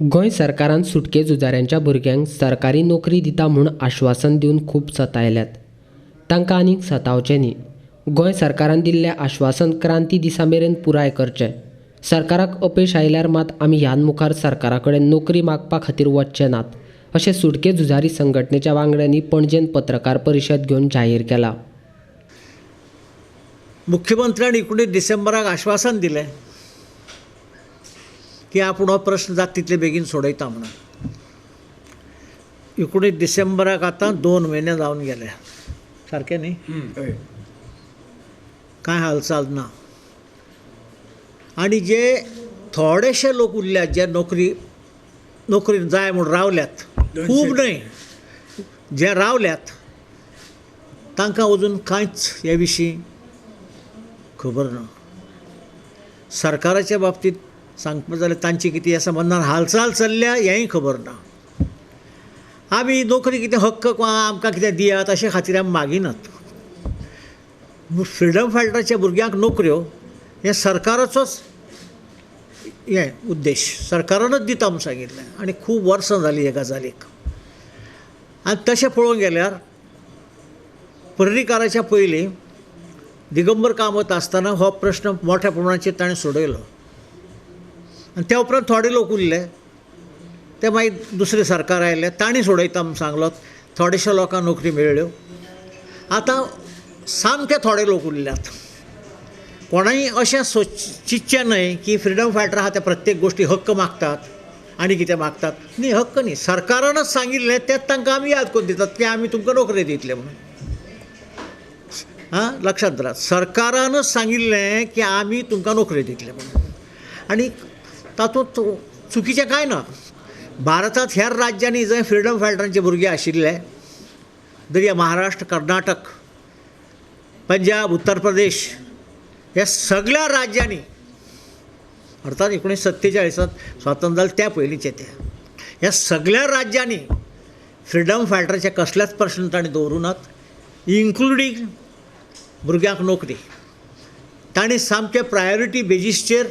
गोंय सरकारान सुटके झुजाऱ्यांच्या भुरग्यांक सरकारी नोकरी दिता म्हूण आश्वासन दिवन खूब सतायल्यात. तांकां आनीक सतावचें न्ही. गोंय सरकारान दिल्लें आश्वासन क्रांती दिसा मेरेन पुराय करचें. सरकाराक अपेश आयल्यार मात आमी ह्यान मुखार सरकारा कडेन नोकरी मागपा खातीर वच्चे नात अशें सुटके झुजारी संघटनेच्या वांगड्यांनी पणजेंत पत्रकार परिशद घेवन जाहीर केलां. मुख्यमंत्र्यान 19 डिसेंबराक आश्वासन दिलें की आपूण हो प्रश्न जाता तितले बेगीन सोडयता म्हणून. 19 डिसेंबराक आतां 2 म्हयने जावन गेले, सारकें न्ही? कांय हालचाल ना. आनी जे थोडेशे लोक उरल्यात जे नोकरी नोकरी जाय म्हूण रावल्यात, खूब न्हय, जे रावल्यात तांकां अजून कांयच हे विशीं खबर ना. सरकाराच्या बाबतींत सांगपा जाल्यार तांची कितें ह्या संबंदान हालचाल चल्ल्या हेंय खबर ना. आमी नोकरी कितें हक्क आमकां कितें दियात अशे खातीर आमी मागिनात. फ्रिडम फायटराच्या भुरग्यांक नोकऱ्यो हें सरकाराचोच हें उद्देश, सरकारानूच दिता म्हूण सांगिल्लें आनी खूब वर्सां जालीं हे गजालीक. आनी तशें पळोवंक गेल्यार पर्रीकाराच्या पयलीं दिगंबर कामत आसतना हो प्रश्न मोठ्या प्रमाणाचेर ताणें सोडयलो आनी त्या उपरांत थोडे लोक उरले ते मागीर दुसरें सरकार आयलें तांणी सोडयता म्हूण सांगलो, थोडेशे लोकांक नोकरी मेळ्ळ्यो. आतां सामके थोडे लोक उरल्यात. कोणाय अशें चिंतचें न्हय की फ्रिडम फायटर आहा ते प्रत्येक गोश्टी हक्क मागतात आनी कितें मागतात. न्ही, हक्क न्ही, सरकारानच सांगिल्लें तेंच तांकां आमी याद करून दितात की आमी तुमकां नोकरी दितले म्हणून. आं, लक्षांत दवरात, सरकारानच सांगिल्लें की आमी तुमकां नोकरी दितले म्हणून. आनी तातूंत चुकीचें कांय ना. भारतांत हेर राज्यांनी जंय फ्रिडम फायटरांचे भुरगे आशिल्ले, दर्या महाराष्ट्र, कर्नाटक, पंजाब, उत्तर प्रदेश ह्या सगळ्या राज्यांनी, अर्थात 1947 स्वातंत्र्य जालें त्या पयलींचें तें, ह्या सगळ्या राज्यांनी फ्रिडम फायटराचे कसलेच प्रश्न तांणी दवरूं नात, इन्क्लुडींग भुरग्यांक नोकरी. तांणी सामके प्रायोरिटी बेजीसचेर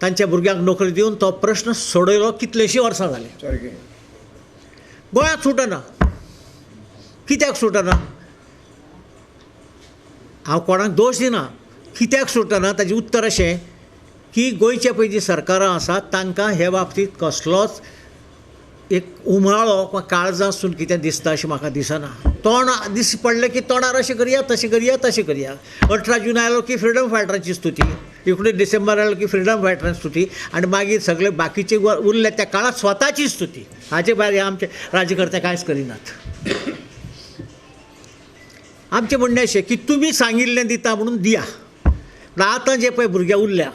तांच्या भुरग्यांक नोकरी दिवन तो प्रश्न सोडयलो. कितलेशीं वर्सां जालीं. गोंयांत सुटना. कित्याक सुटना? हांव कोणाक दोश दिना. कित्याक सुटना ताजें उत्तर अशें की गोंयचे पळय जीं सरकारां आसात तांकां हे बाबतींत कसलोच एक उमाळो वा काळजांतसून कितें दिसता अशें म्हाका दिसना. तोंड दिस पडलें की तोंडार अशें करया, तशें करया, तशें करया. 18 जून आयलो की फ्रिडम फायटरांची स्तुती, 19 डिसेंबर आयलो की फ्रिडम फायटरांची स्तुती, आनी मागीर सगळे बाकीचे उरले त्या काळांत स्वताची स्तुती. हाचे भायर हे आमचे राज्यकर्ते कांयच करिनात. आमचें म्हणणें अशें की तुमी सांगिल्लें दिता म्हणून दिया. पूण आतां जे पळय भुरगे उरल्या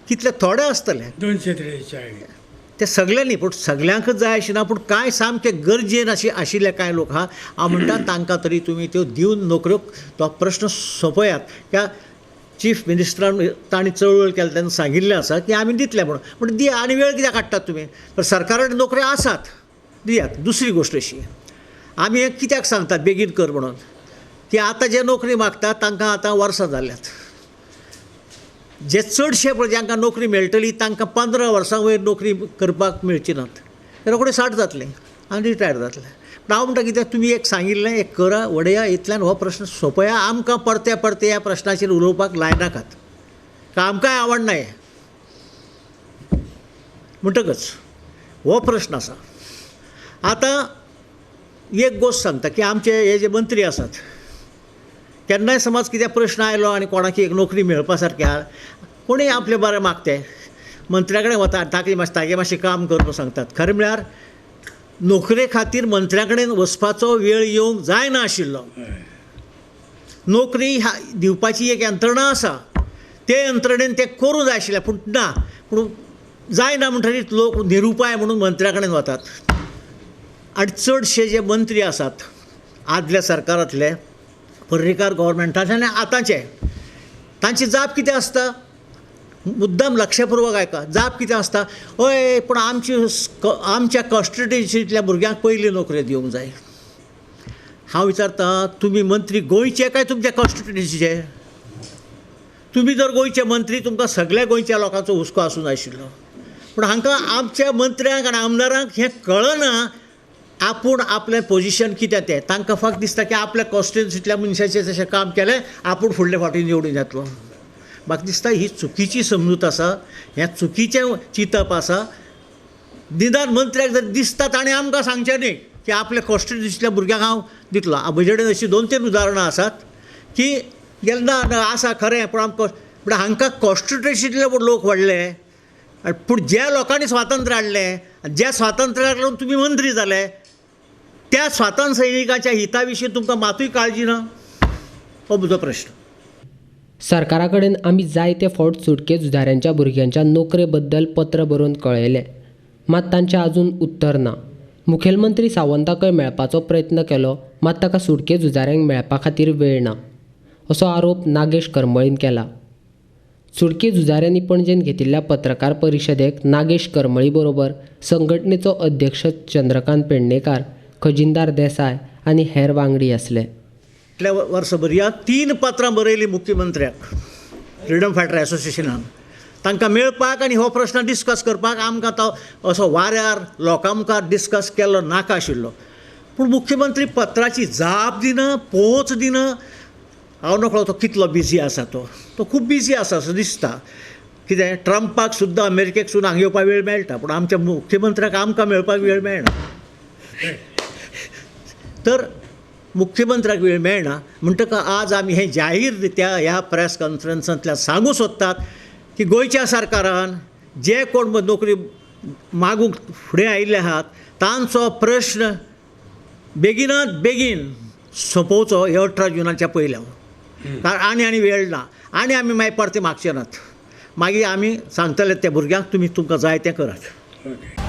कितले थोडे आसतले, 243 ते सगळे न्ही, पूण सगल्यांकच जाय अशें ना, पूण कांय सामके गरजेन अशें आशिल्ले कांय लोक आहा. हांव म्हणटा तांकां तरी तुमी त्यो दिवन नोकऱ्यो तो प्रश्न सोंपयात. त्या चीफ मिनिस्टरान तांणी चळवळ केल्या तेन्ना सांगिल्लें आसा की आमी दितले म्हणून, पूण दिया. आनी वेळ कित्याक काडटात तुमी? पण सरकारान नोकऱ्यो आसात, दियात. दुसरी गोश्ट अशी, आमी हें कित्याक सांगतात बेगीन कर म्हणून, की आतां जे नोकरी मागतात तांकां आतां वर्सां जाल्यात. जे चडशे पळय जांकां नोकरी मेळटली तांकां 15 वर्सां वयर नोकरी करपाक मेळची नात, ते रोखडे 60 जातले आनी रिटायर जातले. पूण हांव म्हणटा कितें, तुमी एक सांगिल्लें एक करा, वडया, इतल्यान हो प्रश्न सोंपया. आमकां परते परते ह्या प्रश्नाचेर उलोवपाक लायनाकात, आमकांय आवडना हें. म्हणटकच हो प्रश्न आसा. आतां एक गोश्ट सांगता की आमचे हे जे मंत्री आसात, केन्नाय समज कितें प्रश्न आयलो आनी कोणाक एक नोकरी मेळपा सारकी आहा, कोणूय आपलें बरें मागते मंत्र्या कडेन वता, ताका मातशें तागें मातशें काम कर म्हूण सांगतात. खरें म्हळ्यार नोकरे खातीर मंत्र्या कडेन वचपाचो वेळ येवंक जायना आशिल्लो. नोकरी दिवपाची एक यंत्रणा आसा, ते यंत्रणेन तें करूंक जाय आशिल्लें, पूण ना, पूण जायना म्हणटकीर लोक निरुपाय म्हणून मंत्र्या कडेन वतात. आनी चडशे जे मंत्री आसात आदल्या सरकारांतले, पर्रीकार गव्हर्मेंटाचे आनी आतांचे, तांची जाप कितें आसता? मुद्दाम लक्षपूर्वक आयका, जाप कितें आसता? हय, पूण आमची आमच्या कॉन्स्टिट्युएन्सींतल्या भुरग्यांक पयली नोकरी दिवंक जाय. हांव विचारता, तुमी मंत्री गोंयचे काय तुमच्या कॉन्स्टिट्युएन्सीचे? तुमी जर गोंयचे मंत्री, तुमकां सगळ्या गोंयच्या लोकांचो हुस्को आसूंक जाय आशिल्लो. पूण हांकां आमच्या मंत्र्यांक आनी आमदारांक हें कळना आपूण आपलें पोजिशन कितें तें. तांकां फक्त दिसता की आपल्या कॉन्स्टिट्युन्सींतल्या मनशाचें जशें काम केलें आपूण फुडले फावटी निवडून येतलो. म्हाका दिसता ही चुकीची समजूत आसा, हें चुकीचें चिंतप आसा. निदान मंत्र्याक जर दिसता ताणें आमकां सांगचें न्ही की आपल्या कॉन्स्टिट्युन्सींतल्या भुरग्यांक हांव दितलो. म्हजे कडेन अशीं 2-3 उदाहरणां आसात की गेले ना आसा खरें, पूण आमकां पूण हांकां कॉन्स्टिट्युन्सींतले लोक व्हडले, पूण ज्या लोकांनी स्वातंत्र्य हाडलें, ज्या स्वातंत्र्याक लागून तुमी मंत्री जाले, त्या स्वातंत्र्य सैनिकाच्या हिता विशीं तुमकां मातूय काळजी ना? हो म्हजो प्रश्न. सरकारा कडेन आमी जायते फावट सुटके झुजाऱ्यांच्या भुरग्यांच्या नोकरे बद्दल पत्र बरोवन कळयलें, मात तांचें अजून उत्तर ना. मुखेलमंत्री सावंताकय मेळपाचो प्रयत्न केलो, मात ताका सुटके झुजाऱ्यांक मेळपा खातीर वेळ ना, असो आरोप नागेश करमळीन केला. सुटके झुजाऱ्यांनी पणजेन घेतिल्ल्या पत्रकार परिशदेक नागेश करमळी बरोबर संघटनेचो अध्यक्ष चंद्रकांत पेडणेकार, खजिनदार देसाय आनी हेर वांगडी आसले. फाटल्या वर्सभरया 3 पत्रां बरयलीं मुख्यमंत्र्याक फ्रिडम फायटर एसोसिएशनान, तांकां मेळपाक आनी हो प्रश्न डिस्कस करपाक. आमकां तो असो वाऱ्यार लोकां मुखार डिस्कस केल्लो नाका आशिल्लो, पूण मुख्यमंत्री पत्राची जाप दिना, पोंच दिना. हांव नकळो तो कितलो बिजी आसा, तो खूब बिजी आसा असो दिसता. कितें ट्रंपाक सुद्दां अमेरिकेक सुद्दां हांगा येवपाक वेळ मेळटा, पूण आमच्या मुख्यमंत्र्याक आमकां मेळपाक वेळ मेळना. तर मुख्यमंत्र्याक वेळ मेळना म्हणटकच आज आमी हें जाहीर रित्या ह्या प्रेस कॉन्फरन्सांतल्यान सांगूंक सोदतात की गोंयच्या सरकारान जे कोण नोकरी मागूंक फुडें आयिल्ले आहात तांचो प्रश्न बेगिनात बेगीन सोंपोवचो हे 18 जुनाच्या पयल्या, कारण आनी आनी वेळ ना आनी आमी मागीर परते मागचे नात. मागीर आमी सांगतले त्या भुरग्यांक तुमी तुमकां जाय तें करात.